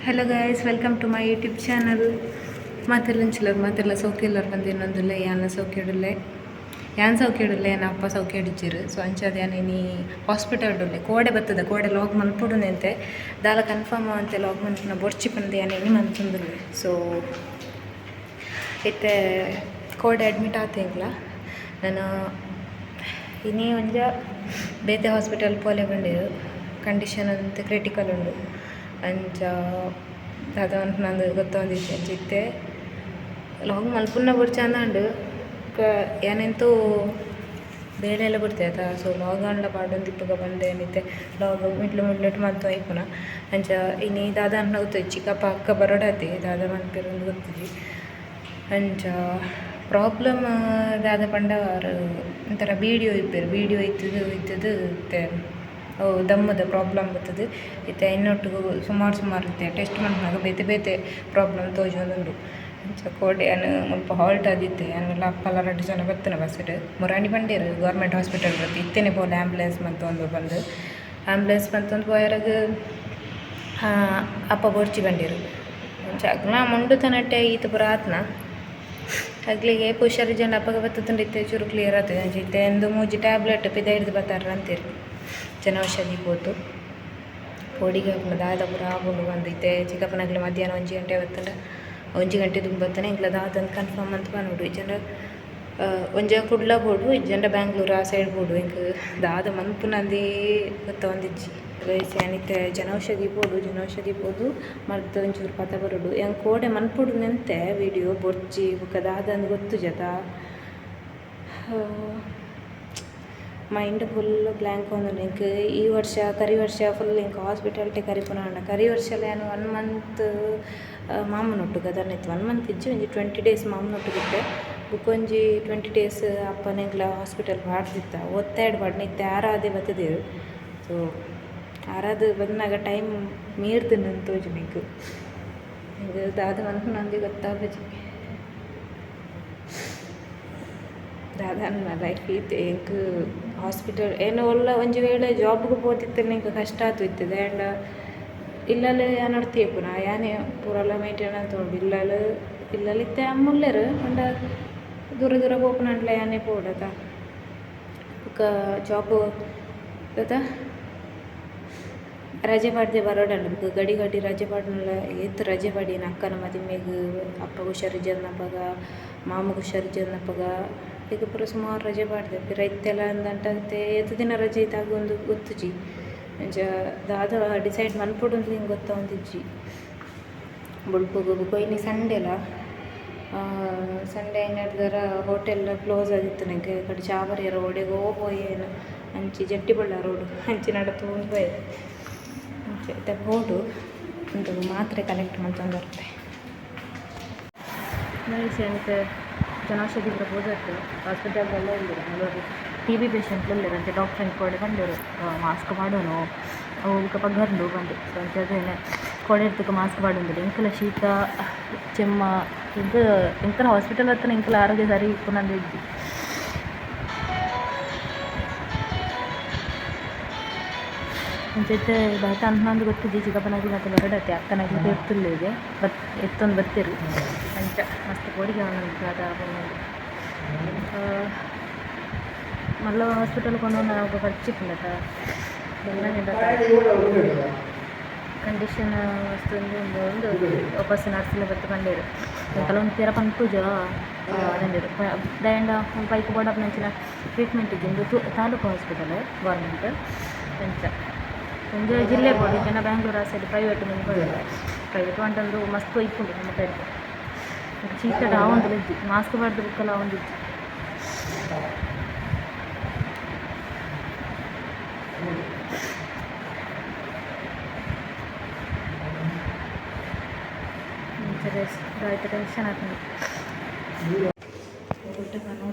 Hello guys, welcome to my YouTube channel. ಮಾತೆಲ್ಲ ಮಾತೆಲ್ಲ ಸೌಖ್ಯಲ್ಲರ್ ಬಂದು ಇನ್ನೊಂದಿಲ್ಲ ಯಾನ ಸೌಖ್ಯಡುಲ್ಲೆ, ಯಾನ್ ಸೌಖ್ಯಡುಲ್ಲೆ, ಯಾನ್ ಅಪ್ಪ ಸೌಖ್ಯಡಿಜ್ಜೆರ್. ಸೊ ಅಂಚಾದ್ ಯಾನ್ ಇನಿ ಹಾಸ್ಪಿಟಲ್ ಉಲ್ಲೆ. ಕೋಡೆ ಬತ್ತದ, ಕೋಡೆ ಲಾಗ್ ಮನ್ಪುಡುನೆಂತೆ ದಾಲ ಕನ್ಫರ್ಮ್ ಅಂತೆ ಲಾಗ್ ಮನ್ಪುನ ಬೊರ್ಚಿ ಪಂದ್ ಯಾನ್ ಇನಿ ಮನ್ತೊಂದುಲ್ಲೆ. ಸೊ ಇತ್ತೆ ಕೋಡೆ ಅಡ್ಮಿಟ್ ಆತೆಂಗ್ಲ ನನ ಇನಿ ಒಂಜ ಬೇತೆ ಹಾಸ್ಪಿಟಲ್ ಪೋಲೆ ಪಂಡೆರ್. ಕಂಡೀಷನ್ ಅಂತ ಕ್ರಿಟಿಕಲ್ ಉಂಡು. ಅಂಚ ದಾದ ಪನ್ಪುನಂದ್ ಗೊತ್ತೊಂದಿಜ್ಜಿ. ಅಂಚ ಇತ್ತೆ ಲಾಗ್ ಮಲ್ಪುನ ಬೊರ್ಚಿ ಅಂದಾಂಡ್. ಯಾನೆಂತೂ ಬೇಲೆ ಎಲ್ಲ ಬುಡ್ತೆ ಆತ. ಸೊ ಲಾಗ್ ಆಂಡ ಪಾಡೊಂದಿಪ್ಪುಗ ಪಂದ್ ಏನಿತ್ತೆ ಲಾಗ್ ಮಿಡ್ಲು ಮಿಡ್ಲೆಟ್ ಮಂತು ಐಪುನ. ಅಂಚ ಇನಿ ದಾದ ಅನ್ನ ಗೊತ್ತಿಜ್ಜಿ. ಚಿಕ್ಕಪ್ಪ ಅಕ್ಕ ಬರೋಡಾತೆ, ದಾದ ಮನ್ಪೆರ್ ಗೊತ್ತಿಜ್ಜಿ. ಅಂಚ ಪ್ರಾಬ್ಲಮ್ ದಾದ ಪಂಡ ಒಂಥರ ವೀಡಿಯೋ ಇಪ್ಪೆರ್, ವೀಡಿಯೋ ಇತ್ತದು ಇತ್ತದು ಇತ್ತೆ ಅವು ದಮ್ಮದ ಪ್ರಾಬ್ಲಮ್ ಬರ್ತದೆ. ಇತ್ತೆ ಐನೊಟ್ಟುಗು ಸುಮಾರು ಸುಮಾರು ಇತ್ತೆ ಟೆಸ್ಟ್ ಮನ್ಪುನಗ ಬೇತೆ ಬೇತೆ ಪ್ರಾಬ್ಲಮ್ ತೋಜೊಂದುಂಡು. ಅಂಚ ಕೋಡೆ ಯಾನ್ ಮುಲ್ಪ ಹಾಲ್ಟ್ ಆದಿತ್ತೆ. ಯಾನ್ ಅಪ್ಪಲ ರಡ್ಡ್ ಜನ ಬತ್ತಿನ ಬಸ್ಡ್ ಮುರಾನಿ ಪಂಡೆರ್ ಗೌರ್ಮೆಂಟ್ ಹಾಸ್ಪಿಟಲ್ ಬತ್ತಿ ಇತ್ತೆನೆ ಪೋಲೆ ಆಂಬ್ಯುಲೆನ್ಸ್ ಮಂತೊಂದು ಬಂದು ಆಂಬ್ಯುಲೆನ್ಸ್ ಮಂತೊಂದು ಪೋಯೆರಗ್ ಅಪ್ಪ ಬೊರ್ಚಿ ಪಂಡೆರ್. ಅಂಚ ಅಗ್ಲ ಮುಂಡು ತನಟ್ಟೆ ಈತ್ ಪೂರ ಆತ್ನ. ಅಗ್ಲಿಗೆ ಏಪ ಹುಷಾರಿಜ್ಜಂಡ ಅಪ್ಪಗ ಬತ್ತುಂಡು. ಇತ್ತೆ ಚೂರು ಕ್ಲಿಯರ್ ಆತದೆ. ಅಂಚ ಇತ್ತೆ ಒಂದು ಮೂಜಿ ಟ್ಯಾಬ್ಲೆಟ್ ಪಿದೈಡ್ದು ಬತ್ತಾರ ಅಂತೀರಿ. ಜನೌಷಧಿ ಪೋತು ಪೋಡಿಗೆ ಆಪುಂಡು ದಾದ ಪೂರ ಆಪುಂಡು ಬಂದು. ಇತ್ತೆ ಚಿಕ್ಕಪ್ಪನಗ್ಲು ಮಧ್ಯಾಹ್ನ 1 ಗಂಟೆ ಬತ್ತಂಡ, 1 ಗಂಟೆ ದುಂಬು ಬತ್ತನೆ ಎಂಕ್ಲ ದಾದಂದ್ ಕನ್ಫರ್ಮ್ ಅಂತ ಪನೊಡು. ಇಜ್ಜಂಡ ಒಂಜ ಕುಡ್ಲ ಬೋಡು, ಇಜ್ಜಂಡ ಬ್ಯಾಂಗ್ಳೂರು ಆ ಸೈಡ್ ಬೋಡು. ಎಂಕ್ ದಾದ ಮನ್ಪುನಂದೇ ಗೊತ್ತೊಂದಿಜ್ಜಿ. ಯಾನ್ ಇತ್ತೆ ಜನೌಷಧಿ ಬೋಡು, ಜನೌಷಧಿ ಪೋದು ಮರ್ದ್ ಒಂಚೂರು ಪತ ಬರೊಡು. ಯಾನ್ ಕೋಡೆ ಮನ್ಪೊಡು ನೆಂತೆ ವೀಡಿಯೋ ಬೊರ್ಚಿ ಬೊಕ ದಾದಂದ್ ಗೊತ್ತುಜತ. Mind full blank ಆವೊಂದುಂಡು ಎಂಕ್. ಈ ವರ್ಷ ಕರಿ ವರ್ಷ ಫುಲ್ ಎಂಕ್ ಹಾಸ್ಪಿಟಲ್ ಕರಿಪುನ ಆಂಡ. ಕರಿ ವರ್ಷಲ ಯಾನ್ 1 ಮಂತ್ ಮಾಮನೊಟ್ಟುಗು ದಾನ್ನ ಇತ್ತು. 1 ಮಂತ್ ಇಜ್ಜಿ, ಒಂಜಿ 20 ಡೇಸ್ ಮಾಮನೊಟ್ಟುಗು ಇತ್ತೆ. ಬೊಕೊಂಜಿ 20 ಡೇಸ್ ಅಪ್ಪನ ಎಂಕ್ಲ ಹಾಸ್ಪಿಟಲ್ ಪಾಡ್ದಿತ್ತ. ಒತ್ತಾಯ್ಡ್ ಪಾಡ್ನ ಇತ್ತೆ ಆರಾದೆ ಬತ್ತುದೆರ್. ಸೊ ಆರಾದ್ ಬನ್ನಗ ಟೈಮ್ ಮೀರ್ದುಂಡು ತೋಜುಂಡು ಎಂಕ್. ಎಂಕ್ ದಾದ ಮನ್ಪುನಂದೇ ಗೊತ್ತಾಪುಜಿ. ದಾದ ಲೈಫ್ ಇತ್ತೆ. ಎಂಕ್ ಹಾಸ್ಪಿಟಲ್ ಏನ ಒಲ್ಲ ಒಂಜಿ ವೇಳೆ ಜಾಬ್ಗೆ ಪೋತಿತ್ತಂಡ ಎಂಕ್ ಕಷ್ಟ ಆತು ಇತ್ತದೆ. ಆಂಡ ಇಲ್ಲಲ್ ಯಾನ್ ಒರ್ತಿ ಇಪ್ಪುನ, ಯಾನೆ ಪೂರಲ ಮೈಂಟೈನ್ ಆತೊಂಡು. ಇಲ್ಲಲ್ ಇಲ್ಲಲ್ ಇತ್ತೆ ಅಮ್ಮ ಉಲ್ಲೆರ್, ಪಂಡ ದೂರ ದೂರ ಪೋಪುನಂಡಲ ಯಾನೇ ಪೋಡತ. ಬೊಕ ಜಾಬ್ ದಾದ ರಜೆ ಪಾಡ್ದೆ ಬರೋಡಂಡ. ಬೊಕ ಗಡಿ ಗಡಿ ರಜೆ ಪಾಡ್ನಲ ಏತ್ ರಜೆ ಪಾಡಿನ. ಅಕ್ಕನ ಮದಿಮೆಗ್, ಅಪ್ಪಗ್ ಹುಷಾರಿಜ್ಜಂದಿನಪಗ, ಮಾಮಗ್ ಹುಷಾರಿಜ್ಜಂದಿನಪಗ ಈಗ ಪೂರ ಸುಮಾರು ರಜೆ ಪಾಡ್ದೆ. ಪಿರ ಇತ್ತೆಲ ಅಂದಂಟ ಇತ್ತೆ ಏತ್ ದಿನ ರಜೆ ಇತ್ತಾಗ ಗೊತ್ತುಜಿ. ಅಂಚ ದಾದ ಡಿಸೈಡ್ ಮನ್ಪೊಡು ಎಂಕ್ ಗೊತ್ತೊಂದಿಜ್ಜಿ. ಬೊಲ್ಪುಗು ಬೊಕ ಇನಿ ಸಂಡೇಲ, ಸಂಡೇ ಆಯಿನೆಡ್ದಾರ ಹೋಟೆಲ್ ಕ್ಲೋಸ್ ಆದಿತ್ತು. ನಂಗೆ ಕಡೆ ಚಾ ಬರಿಯರ ಓಡೆಗೋ ಪೋಯೇನು ಅಂಚಿ ಜಟ್ಟಿಬಳ್ಳ ರೋಡ್ ಅಂಚಿ ನಡತೊಂದು ಪೋಯೆ. ಅಂಚ ಇತ್ತೆ ಪೋಡು ಉಂದು ಮಾತ್ರೆ ಕಲೆಕ್ಟ್ ಮಲ್ತೊಂದು ಬರ್ತೆ. ಎಂಕ್ ಜನೌಷಧಿ ಪೂರ ಪೋದತ್ತು. ಹಾಸ್ಪಿಟಲ್ದೆಲ್ಲ ಉಲ್ಲೆರ್. ಕೆಲವರು ಟಿಬಿ ಪೇಷಂಟ್ ಉಲ್ಲೆರ್. ಅಂಚ ಡಾಕ್ಟರ್ ಕೋಡೆ ಪಂಡೆರ್ ಮಾಸ್ಕ್ ಪಾಡೊನು, ಅವು ಬೊಕ ಪಗರುಂಡು ಪಂದ್. ಸೊ ಅಂಚಾದ್ ಕೋಡೆ ಮಾಸ್ಕ್ ಪಾಡೊಂದುಲ್ಲೆ. ಎಂಕಲ ಶೀತ ಚೆಮ್ಮ ಎಂಕ್ ಎಂಕಲ ಹಾಸ್ಪಿಟಲ್ ಬತ್ತನ ಎಂಕಲ ಆರೋಗ್ಯ ಸರಿ ಇಪ್ಪುನಂದ್ ಇಜ್ಜಿ. ಅಂಚ ಇತ್ತೆ ದಾದ ಅನ್ಪುನಂದ್ ಗೊತ್ತಿಜ್ಜಿ. ಚಿಕ್ಕಪ್ಪನಗ್ಲು ಮಾತ ಬರಡತ್ತೆ, ಅಕ್ಕನಗ್ಲು ತೀರ್ತುಲ್ಲೆರ್ ಬತ್ ಎತ್ತೊಂದು ಬತ್ತೆರ್. ಅಂಚ ಮಸ್ತ್ ಪೋಡಿಗೆ ಆವೊಂದುಂಡು ದಾದ ಆಪುಂಡು. ಮಲ್ಲ ಹಾಸ್ಪಿಟಲ್ ಕೊಂಡೋಂಡ ಅಲ್ಪ ಖರ್ಚು ಇಪ್ಪುಂಡತ. ಕಂಡೀಷನ್ ಮಸ್ತ್ ಉಂದು ಉಂದು ವಾಪಸ್ ನರ್ಸ್ಲ ಬತ್ತ್ ಪಂಡೆರ್. ಎಂಕಲ ಪಿರ ಪನ್ಪುಜ ಪಂಡೆರ್. ದಾಯೆಂಡ ಮುಲ್ಪ ಐಕ್ ಬೋಡಾಪಿನಂಚಿನ ಟ್ರೀಟ್ಮೆಂಟ್ ಇಜ್ಜಿ. ಉಂದು ತಾಲೂಕು ಹಾಸ್ಪಿಟಲ್ ಗೌರ್ಮೆಂಟ್. ಅಂಚ ಒಂಜಿ ಜಿಲ್ಲೆ ಬೋಡು, ಇಜ್ಜಂಡ ಬ್ಯಾಂಗ್ಳೂರ್ ಆ ಸೈಡ್ ಪ್ರೈವೇಟ್ ಪೋಯೆರ್. ಪ್ರೈವೇಟ್ ಪಂಡ ಮಸ್ತ್ ಇಪ್ಪುಂಡು ನಮ್ಮ ಕೈಟ್. ಶೀತಡ್ ಆವೊಂದುಲ ಇಜ್ಜಿ, ಮಾಸ್ಕ್ ಪಾಡ್ದ್ ಬೊಕ್ಕಲ ಆವೊಂದಿಜ್ಜಿ. ಅಂಚ ಟೆನ್ಷನ್ ಆಪುಂಡು.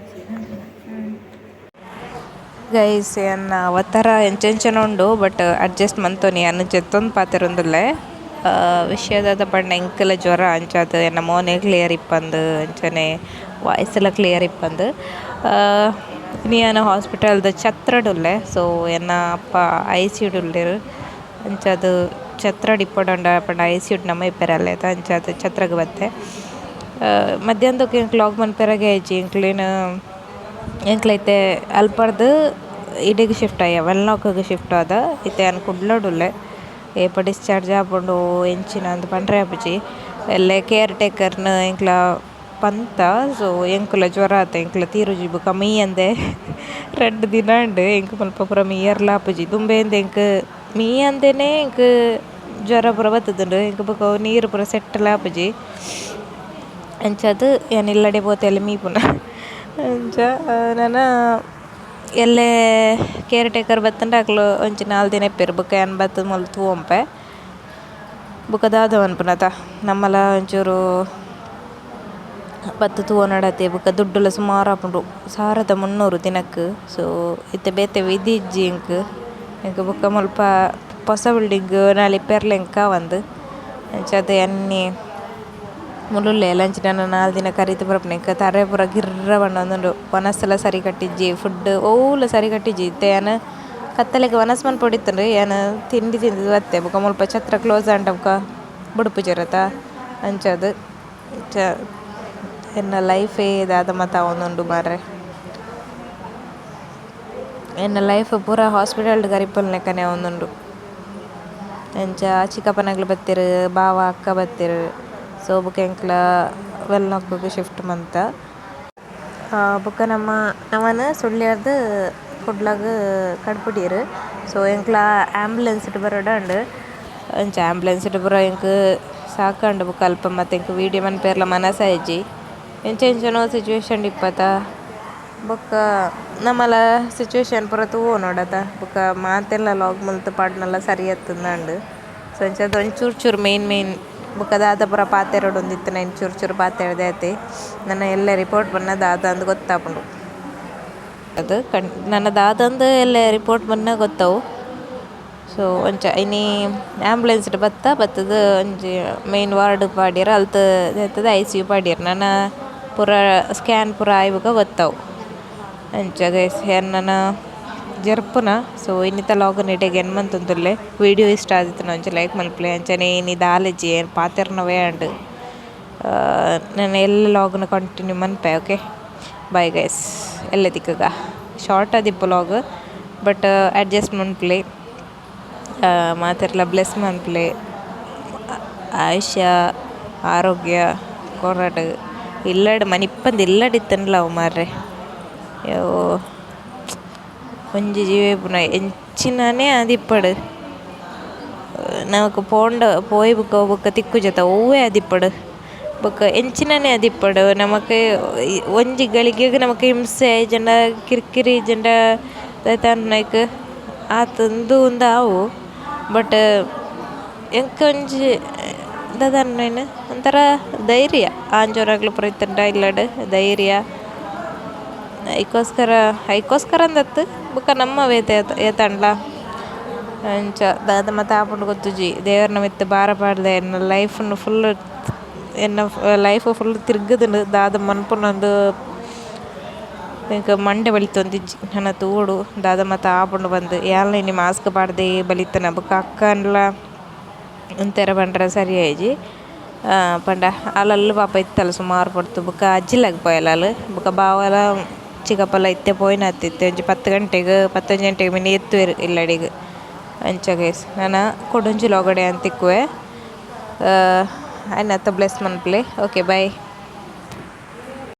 ಗೈಸ್, ಎನ್ನ ಅವತಾರ ಎಂಚೆಂಚನ ಉಂಡು, ಬಟ್ ಅಡ್ಜಸ್ಟ್ ಮಂತೊನಿ. ಯಾನ್ ಜೆತ್ತೊಂದು ಪಾತೆರೊಂದುಲ್ಲೆ. ವಿಷಯ ದಾದ ಪಂಡ ಎಂಕಲ ಜ್ವರ. ಅಂಚಾದ್ ಎನ್ನ ಮೋನೆ ಕ್ಲಿಯರ್ ಇಪ್ಪಂದು, ಅಂಚನೆ ವಾಯ್ಸ್ ಲ ಕ್ಲಿಯರ್ ಇಪ್ಪಂದು. ಇನಿ ಯಾನ್ ಹಾಸ್ಪಿಟಲ್ ದ ಛತ್ರಡ್ ಉಲ್ಲೆ. ಸೊ ಎನ್ನ ಅಪ್ಪ ಐಸಿಯು ಡ್ ಉಲ್ಲೆರ್. ಅಂಚಾದ್ ಛತ್ರಡ್ ಇಪ್ಪೊಡಂಡ ಪಂಡ ಐಸಿಯು ಡ್ ನಮ ಇಪ್ಪೆರೆ ಅಂಚಾದ್ ಛತ್ರಗ್ ಬತ್ತೆ. ಮಧ್ಯಾಹ್ನದಕ್ಕೆ ಎಂಕ್ ಲಾಗ್ ಮನ್ಪೆರೆಗೆ ಆಯಿಜಿ ಎಂಕ್ಲೆನ ಎಂಕ್ಲ ಇತ್ತೆ ಅಲ್ಪರ್ದ್ ಇಡೆಗ್ ಶಿಫ್ಟ್ ಆಯ ವೆನ್ಲಾಕ್ ಶಿಫ್ಟ್ ಆದ. ಇತ್ತೆ ಯಾನ್ ಕುಡ್ಲಡುಲ್ಲೆ ಏಪ ಡಿಸ್ಚಾರ್ಜ್ ಆಪುಂಡು ಎಂಚಿನ ಅಂದ್ ಪಂಡ್ರೆ ಆಪುಜಿ. ಎಲ್ಲೆ ಕೇರ್ ಟೇಕರ್ನ ಎಂಕ್ಲ ಪಂತ ಸೊ ಎಂಕುಲ ಜ್ವರ ಆತ ಎಂಕ್ಲ ತೀರುಜಿ ಬೊಕ ಮೀಯಂದೆ ರಡ್ಡ್ ದಿನ ಆಂಡ್ ಎಂಕ್ ಮುಲ್ಪ ಪೂರ ಮೀಯೆರ್ಲ ಆಪುಜಿ. ದುಂಬೇಂದ್ ಎಂಕ್ ಮೀಯಂದೆನೆ ಎಂಕ್ ಜ್ವರ ಪೂರ ಬತ್ತುದುಂಡು ಎಂಕ್ ಬೊಕ ನೀರು ಪೂರ ಸೆಟ್ಲ್ ಆಪುಜಿ. ಅಂಚಾದ್ ಯಾನ್ ಇಲ್ಲಡೆ ಪೋತೆ ಎಲ್ಲೆ ಮೀಪುನ ಅಂಚ ನನ ಎಲ್ಲೆ ಕೇರ್ ಟೇಕರ್ ಬತ್ತುಂಡ ಅಕುಲು ಒಂಜಿ ನಾಲ್ ದಿನ ಇಪ್ಪೆರ್ ಬೊಕ ಯಾನ್ ಬತ್ತ್ ಮೂಲು ತೂವೊಂಪೆ. ಬೊಕ ದಾದ ಪನ್ಪುನತ ನಮ್ಮಲ ಒಂಚೂರು ಬತ್ತ್ ತೂವೊನೊಡಾತೆ ಬೊಕ ದುಡ್ಡುಲ ಸುಮಾರು ಆಪುಂಡು 1300 ದಿನಕ್. ಸೊ ಇತ್ತೆ ಬೇತೆ ವಿಧಿ ಇಜ್ಜಿ ಎಂಕ್ ಎಂಕ್ ಬೊಕ ಮುಲ್ಪ ಪೊಸ ಬಿಲ್ಡಿಂಗ್ ನಾಲ್ ಇಪ್ಪೆರ್ಲ ಎಂಕ್ ಆವಂದ್. ಅಂಚಾದ್ ಎನ್ನಿ ಮುಲುಲ್ಲೆ ಲಂಚ್ ನನ 4 ದಿನ ಕರಿತ್ ಬರಪುನ ಎಂಕ್ ತರೆ ಪೂರ ಗಿರ್ರ ಪನೊಂದುಂಡು ವನಸುಲ ಸರಿ ಕಟ್ಟಿಜ್ಜಿ ಫುಡ್ ಒವ್ಲ ಸರಿ ಕಟ್ಟಿಜ್ಜಿ. ಇತ್ತೆ ಯಾನ್ ಕತ್ತಲೆಗ್ ವನಸ್ ಮನ್ಪೊಡಿತ್ತುಂಡು ಯಾನ್ ತಿಂಡಿ ತಿಂದು ಬತ್ತೆ ಬೊಕ ಮುಲ್ಪ ಛತ್ರ ಕ್ಲೋಸ್ ಆಂಡ ಬೊಕ ಬುಡ್ಪುಜೆರತ ಅಂಚಾದ್ ಎನ್ನ ಲೈಫೇ ದಾದ ಮಾತ ಆವೊಂದುಂಡು ಮಾರ್ರೆ. ಎನ್ನ ಲೈಫ್ ಪೂರ ಹಾಸ್ಪಿಟಲ್ ಕರಿಪುನ ಆವೊಂದುಂಡು. ಅಂಚ ಚಿಕ್ಕಪ್ಪನಕ್ಲು ಬತ್ತೆರ್ ಬಾವ ಅಕ್ಕ ಬತ್ತೆರ್. ಸೊ ಬೊಕ ಎಂಕ್ಲ ವೆನ್ಲಾಕ್ ಶಿಫ್ಟ್ ಮಂತ. ಬೊಕ ನಮ್ಮ ನಮನ್ ಸುಳ್ಯರ್ದ್ ಕುಡ್ಲಗ್ ಕಡ್ಪುಡಿಯೆರ್. ಸೊ ಎಂಕ್ಲ ಆಂಬುಲೆನ್ಸ್ ಡ್ ಬರೊಡಾಂಡ್. ಅಂಚ ಆಂಬುಲೆನ್ಸ್ ಡ್ ಪೂರ ಎಂಕ್ ಸಾಕಾಂಡ್ ಬೊಕ ಅಲ್ಪ ಮಾತ ಎಂಕ್ ವೀಡಿಯೋ ಮನ್ಪೆರ್ಲ ಮನಸಾಯಿಜಿ. ಎಂಚ ಎಂಚನೋ ಸಿಚುವೇಶನ್ ಇಪ್ಪತ ಬೊಕ ನಮಲ ಸಿಚುವೇಶನ್ ಪೂರ ತೂವೊನೊಡತ ಬೊಕ ಮಾತೆರ್ಲ ಲಾಗ್ ಮಲ್ತ್ ಪಾಡ್ನಲ ಸರಿ ಅತ್ತುಂದಾಂಡ್. ಸೊ ಅಂಚಾದ್ ಒಂಚೂರು ಚೂರು ಮೇನ್ ಮೇನ್ ಬೊಕ ದಾದ ಪೂರ ಪಾತೆರೊಡೊಂದಿತ್ತಿನ ಚೂರು ಚೂರು ಪಾತೆರ್ದೆ ಆತೆ. ನನ ಎಲ್ಲೆ ರಿಪೋರ್ಟ್ ಬನ್ನ ದಾದ ಅಂದ್ ಗೊತ್ತಾಪುಂಡು. ಅದು ನನ ದಾದಂದ್ ಎಲ್ಲೆ ರಿಪೋರ್ಟ್ ಬನ್ನ ಗೊತ್ತವು. ಸೊ ಒಂಚ ಇನಿ ಆಂಬುಲೆನ್ಸ್ ಡ್ ಬತ್ತ ಬತ್ತುದು ಒಂಜಿ ಮೇನ್ ವಾರ್ಡ್ ಪಾಡ್ಯೆರ್ ಅಲ್ತ್ ಐಸಿಯು ಪಾಡ್ಯೆರ್ ನನ ಪೂರ ಸ್ಕ್ಯಾನ್ ಪೂರ ಆಯಿ ಬೊಕ ಗೊತ್ತವು. ಅಂಚ ಗೈಸ್ ಯಾನ್ ನನ ಜರ್ಪುನ ಸೊ ಇನ್ನಿತ ಲಾಗ್ ಇಡೆಗ್ ಎಂಡ್ ಮಂತೊಂದುಲ್ಲೆ ವೀಡಿಯೋ ಇಷ್ಟ ಆದಿತ್ತ್ಂಡ ಒಂಜಿ ಲೈಕ್ ಮನ್ಪುಲೆ ಅಂಚನೆ ಇನಿ ದಾಲಜಿ ಏನ್ ಪಾತೆರ್ನವೇ ಆಂಡ್. ನನ ಎಲ್ಲೆ ಲಾಗ್ನ ಕಂಟಿನ್ಯೂ ಮನ್ಪೆ ಓಕೆ ಬಾಯ್ ಗೈಸ್ ಎಲ್ಲೆ ತಿಕ್ಕುಗ. ಶಾರ್ಟ್ ಆದಿಪ್ಪು ಲಾಗ್ ಬಟ್ ಅಡ್ಜಸ್ಟ್ ಮನ್ಪುಲೆ ಮಾತೆರ್ಲ ಬ್ಲೆಸ್ ಮನ್ಪುಲೆ ಆಯುಷ್ಯ ಆರೋಗ್ಯ ಕೊರಡ್ ಇಲ್ಲಡ್ ಮನಿಪ್ಪಂದೆ ಇಲ್ಲಡ್ ಇತ್ತುಂಡಲ ಅವು ಮಾರ್ರೆ. ಒಂಜಿ ಜೀವ ಇಪ್ಪುನ ಎಂಚಿನನೆ ಆದಿಪ್ಪಡ್ ನಮಕ್ ಪೋಂಡ ಪೋಯಿ ಬೊಕ ಬೊಕ ತಿಕ್ಕುಜತ ಒವ್ವೆ ಆದಿಪ್ಪಡ್ ಬೊಕ ಎಂಚಿನನೆ ಆದಿಪ್ಪಡ್ ನಮಕ್ ಒಂಜಿ ಗಳಿಗೆಗ್ ನಮಕ್ ಹಿಂಸೆ ಇಜ್ಜಂಡ ಕಿರಿಕಿರಿ ಇಜ್ಜಂಡ ದಾದ ಆತ್ ಉಂದು ಉಂದು ಆವು. ಬಟ್ ಎಂಕ್ ಒಂಜಿ ದಾದ ಪನ್ಪಿನ ಒಂಥರ ಧೈರ್ಯ ಆಂಜೋನಕ್ಲು ಪೂರ ಇತ್ತುಂಡ ಇಲ್ಲಡ್ ಧೈರ್ಯ. ಐಕೋಸ್ಕರ ಐಕೋಸ್ಕರ ಅಂದತ್ತು ಬೊಕ ನಮ್ಮ ಬೇತೆ ಏತಂಡ್ಲ ಅಂಚ ದಾದ ಮಾತ ಆಪುಂಡು ಗೊತ್ತುಜಿ. ದೇವರ್ನ ಮಿತ್ತ್ ಭಾರ ಪಾಡ್ದೆ ಎನ್ನ ಲೈಫ್ ಫುಲ್ ಎನ್ನ ಲೈಫ್ ಫುಲ್ ತಿರ್ಗುದುಂಡು ದಾದ ಮನ್ಪುನಂದು ಎಂಕ್ ಮಂಡೆ ಬಲಿತೊಂದಿಜ್ಜಿ ನನ ತೂವೊಡು ದಾದ ಮಾತ ಆಪುಂಡು ಪಂದ್ ಯಾನ್ಲ ಇನಿ ಮಾಸ್ಕ್ ಪಾಡ್ದೆ ಬಲಿತನ ಬೊಕ ಅಕ್ಕನ್ಲ ಉಂತೆರೆ ಪಂಡ್ರೆ ಸರಿ ಆಯಿಜಿ. ಪಂಡ ಆಲ್ ಪಾಪ ಇತ್ತಲ್ ಸುಮಾರು ಪೊರ್ತು ಬೊಕ ಅಜ್ಜಿಲ್ಲಾಗ್ ಪೋಯಲ್ ಆಲ್ ಬೊಕ ಬಾವಲ ಚಿಕ್ಕಪ್ಪಲ ಇತ್ತೆ ಪೋಯಿನಾತ್ ಇತ್ತೆ ಒಂಜಿ 10 ಗಂಟೆಗ್ 11 ಗಂಟೆಗ್ ಮಿನಿ ಎತ್ತುವೆರ್ ಇಲ್ಲಡೆಗ್. ಅಂಚ ಗೈಸ್ ನನ ಕುಡೊಂಜಿ ಲಾಗಡೆ ಯಾನ್ ತಿಕ್ಕುವೆ. ಆಯಿನಾತ್ ಬ್ಲೆಸ್ ಮನ್ಪುಲೆ ಓಕೆ ಬಾಯ್.